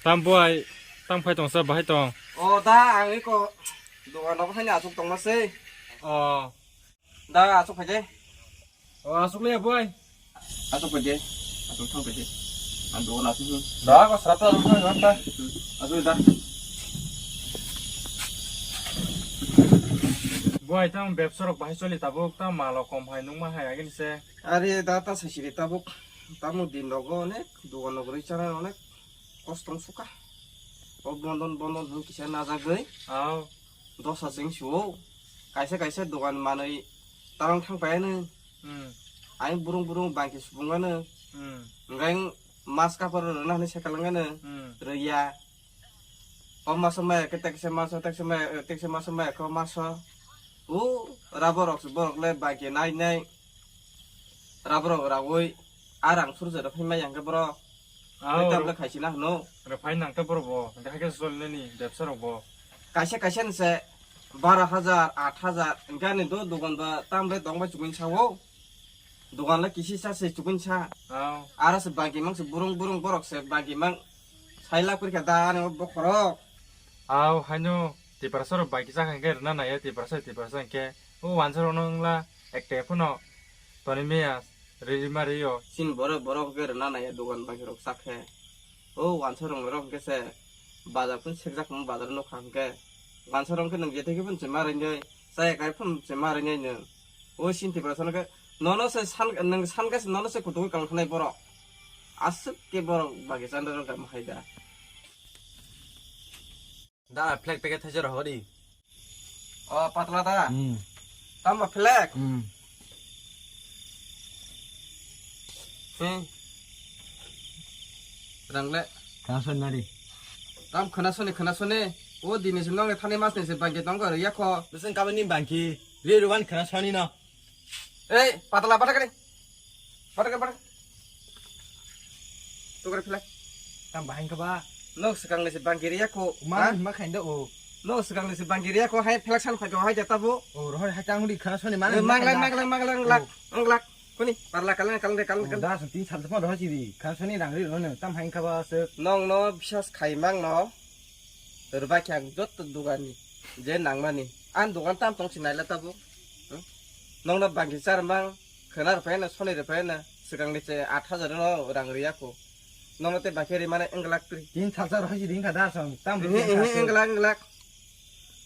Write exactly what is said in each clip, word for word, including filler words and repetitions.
Tam buai, tang phai tong sa bahai tong. O da, ang iko dogan rok haino asuk tongma sei. O. Da, asuk phai de. O, asuk le buai. Asuk phai de. Asuk thang phai de. Ang dogan asuk. Da, ko srata asuk thang ta. Asuk da. Buai tang bebsa rok bahai choli tabuk, tang malo kom hai nungma hai agini se. Are da ta sasiri tabuk. Tamo din rogo onek dogan rok rwi chana onek kosto wng suka. O bondon bondon hwn kisa najagwi. Aw. Dosa chwng suo. Kaisa kaisa dogan manwi tarang thang paiano. Hmm. Ai burung burung bangki subungano. Hmm. Ngai mas kapor rwna hwnwi sekalangano. Hmm. Rwya. O maso maya khe tekse maso, tekse maya, tekse maso maya khe o maso. O rabo rok se borok le bangki nai nai. Rabo rok rawi. A rang surja rok phai maya hwnkhe borok. Aw, tei tabla khaisina hwno. Rwphai nang ta borok bo, hwnkhe haikhe solinani bebsa rok bo. Kaisa kaisa ni se baro hajar, aat hajar, hwnkhe ani do dogan ba tam bai tong bai chukuni sao. Dogan le kisi sa se chukuni sa. Aw. Aro se bagi mang se burung burung borok se bagi mang. Sai lak pirkha da ani bokhorok. Aw, haino Tiprasa rok bagi sa hwnkhe rwna naiya Tiprasa, Tiprasa hwnkhe. O wansa rok no wngla ekte phano toni meya. Riri ma rio. Sin borok borok hwnkhe rwna naiya dogan bagi rok sak khe. O wansa rong rok hwnkhe se bazar phun sekjak mung bazar nokha hwnkhe. Wansa rok hwnkhe nwng jethai khe phun se ma rwnai, chaya kai phun se ma rwnai nwng. O sin Tiprasa no khe nono se san nwng san khe se nono se kutung kang khnai borok. Aswk khe borok bagi chandra rok gam hai da. Da flag packet thaisa rohori. O patla da. Hmm. Tamo flag. Hmm. Hmm. Rangle. Khana soni nari. Tam khana soni, khana soni. O dini se nong thani mas ni se bangki tong kor yakho. Bising kabani bangki. Ri ruwan khana soni no. Ei, patla, patla kani. Patla, patla. Tukar philai. Tam bahai kha ba. Nok swkang ni se bangki riya ko. Ma, ha? Ma khain da o. Nok swkang ni se bangki riya ko, hai philak san phai ko, hai jata bo. O, rohor hai tang di khana soni ma. Ei, manglak, manglak, manglak, manglak. Kuni, parla kalang, kalang, kalang, kalang. Da, tin sal phone rohor si di. Khana soni rang ri rohor tam hai kha ba se. Nong no bisas khai mang no. Rwbaikhe ang jotto dogani je nangmani. Ang dogan tam tong si naila tabuk. Hmm? Nokno bangki charwmang khwna rwphaino, soni rwphaino, swkangni se aat hajar no rang rwya kho. Nokno tei bangki rwmani wng glak tri. Tin salsa rw hai si ring kha da song. Tam rw Ehe, ehe, wng glak, wng glak.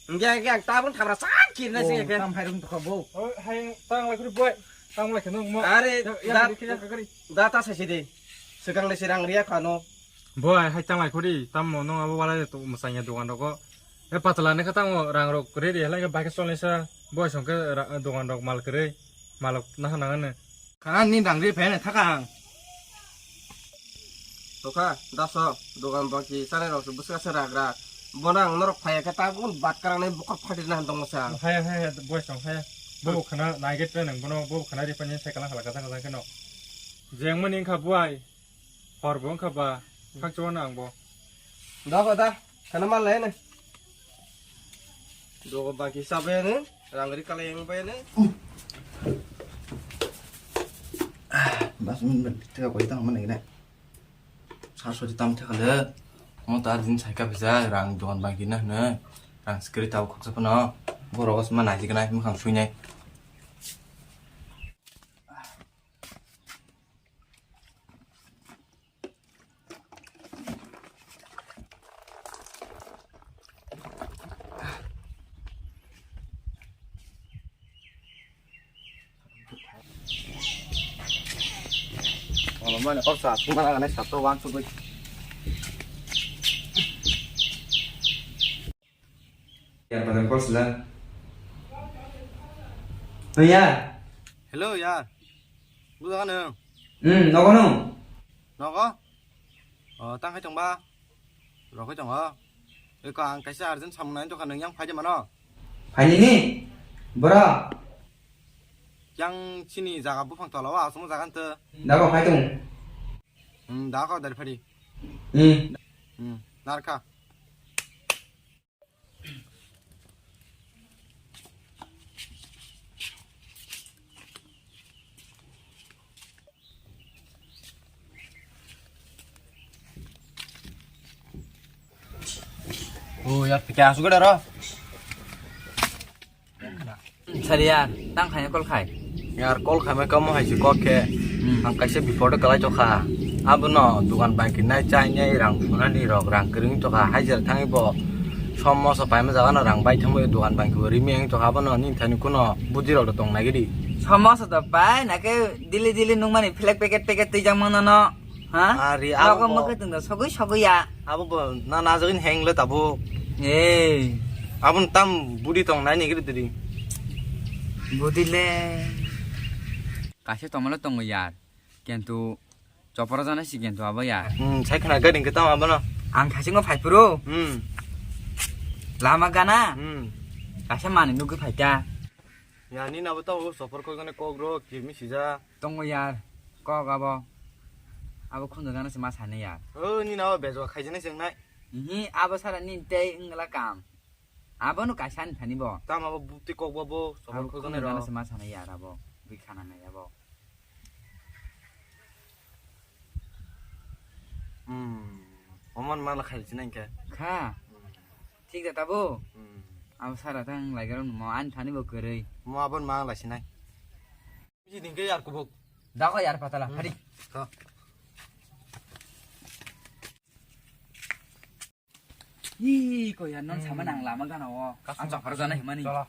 Hwnkhe, hwnkhe ang tabuk thabra sak kirna Oh, sing khe. Tam hai rung tokha bo. Oh, hai tang lai kuri boy. Tang lai khe nung mo. Are, Ya, ya, da, ya, ya, ya, ya. Da ta sai si de. Swkangni se rang rwya kho ano. Bo ai hai tang lai khori, tamo no abo walai to mwsang ya dogan rogo. E patla ne kha tamo rang rok kwrwi ri halai khe bai khe chol nai sa, bo ai song khe ra-, dogan rok mal kwrwi, malok naha nang ano. Khana ni rang ri phai na thaka ang. Tokha, daso, dogan baki chanai rok se bwswk se rak rak. Bono ang norok phai ya khe ta gun bat karang nai bokol phati na tong sa. Hai, hai, hai, bo ai song hai. Bo khana nai ge tren ang bono, bo khana ri phai ni sai kala kala kajang kajang khe no. Jeng mani wngkha bo ai. Hor bo wngkha ba, khakchangma no ang bo. Da ba da, khana mal lai ne. Dogo baki sa bai ne, rang ri kalai yang bai ne. Bas mun ben tega koi tang mana gina. Sar soti tam tega le. Mo tar din sai ka bisa rang dogan baki na ne. Rang skri tau khaksa pano. Borok os ma nai gina, mukhang sui nai. Olo mane kok sa, sung mana gane sa to wan sugui. Yar pada kos la. Yar. Hello, yar. Bujo ka nung? Hmm, nogo nung? Nogo? O, tang hai tong ba? Rok hai tong o. Eko ang kaisa urgent samung nai tongkha, nung yang phai de mano? Phai nini? Boro? Yang chini jaga buphang tola o, aswk jaga nte. Dago phai tong. Hmm, dago dari phadi. Hmm. Hmm, narka. Pika asuk da ro. Sari yar, tang khai call khai. Yar, call khai mai kamo hai si kok khe. Hmm. Ang kaisa bipod kalai tokha. Abono dugan bangki nai chai nai rang phunani rok rang kwrwng tokha. Hajar thangwi bo som moso paima jaga no rang bai thangwi dugan bangki bo rimi ang tokha. Abono ni thani kuno budi rok tong nai gidi. Som moso to pai na khe dili dili nungmani flek packet packet twijak mano no. Ha? Ari, abo nogo bo mokhe tongda sogwi sogwi ya. Abo bo na najagin heng le tabuk. Ei. Abon tam budi tong nai nigiri diri. Budi le. Kaisa tongmale tongo yar. Kintu chopora jana si kintu abo yar. Hmm, sai khna gading ke tam abono. Ang thasingma phai phuru. Hmm. Lama gana. Hmm. Kaisa mani nugwi phaita. Ya, nini abo tongo, sopor kok jani kok ro, kirmi sija. Tongo yar, kok abo. Abo khunju gana se ma sani yar. O, nini abo bejwa khaijani se wngnai. Ihi, abo sara nini tei wngla kam. Abo no kaisa ani thani bo. Tam abo bukti kok bo bo, sopor kok jani ro. Abo khunju gana se ma sani yar abo. Bui khana nai abo. Hmm. Oman mala khail sinai khe. Kha. Hmm. Thik da tabo. Hmm. Abo sara tang lai garong mo ani thani bo kwrwi. Mo abon mang lai sinai. Biji dingke yar kubuk. Dako yar patala, hmm, hari. Kha. Ih, ko yar non sama nang lama gana o. Ang chopor jana himani. Chola.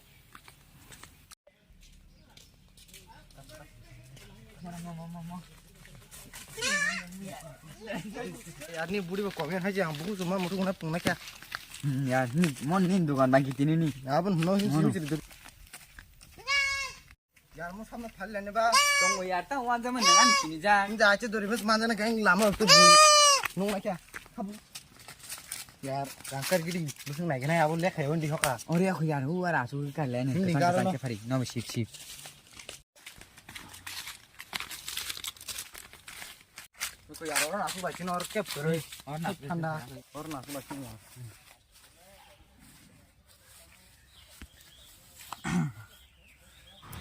Yar ni budi bo kok yan hai je ang buku cuma mutu kuna pung na kya. Hmm, yar ni mon ni dukan bangki tini ni. Abon no hin sim siri. Yar mo samna phal lene ba. Tong yar ta wan jama nang ani sini ja. Inda ache dori bas manjana keng lama tu bu. Nung na kya. Yar rangkar gidi busung nai gana abo lekha yon di hoka. Ore aku yar hu ara asu ka lene. Hindi garo no. Ke phari no sip sip. Ko yar ora asu bai chino or kep kore. Or na thanda. Or na asu bai chino.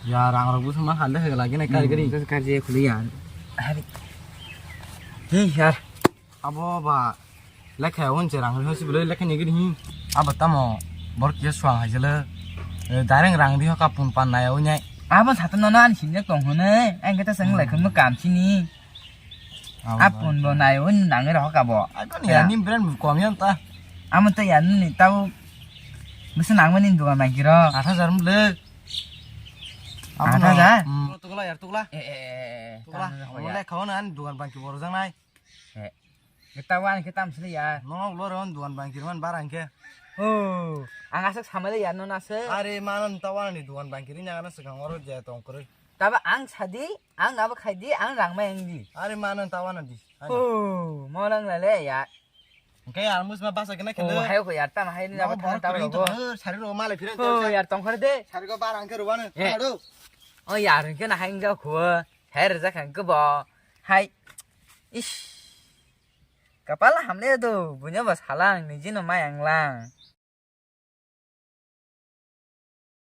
Ya, rang rok bwswk ma khan de hwgla gini kari gini. Hmm, kari je khuli ya. Hari. Hi yar. Abo ba lekha on che rang ri hosi bole lekha ni gini hi. Abo tamo bor kiya suang hai jele. Direct rang di ho kapun pan nai o nyai. Abo satan no nan sin jak tong hone. Ang kata sang lekha no kam sini. Apun bo nai un nang ro ka bo. Ai ko ni ani brand kom yan ta. Amo to yan ni tau. Masa nang mani dukan nang kiro. Aat hajar mle. Aat hajar? Hmm. Tukla yar tukla. Eh eh eh. Tukla. Amo le khawan an dukan bangki boro jang nai. Eh. Kita wan kita mesti ya. No no lo ron dukan bangki man barang ke. Oh, ang asok samale ya no nase. Are manan tawan ni dukan bangki ri nang na segang oro je tong kore. Taba ang sadi, ang abo khai di, ang rang mai ang di. Are manan tawana di. Oh, molang lale ya. Engke ya mus ma basa kena kena. Oh, hai ko ya tam hai ni abo thang ta ro. Sari ro male phiran. Oh, ya tong khar de. Sari ko barang ke ruwan. Eh. Ado. Oh, ya ring ke na hai ga ko. Hai re ja khang ke bo. Hai. Ish. Kapal hamle do, bunya ba salang ni jino mai ang lang.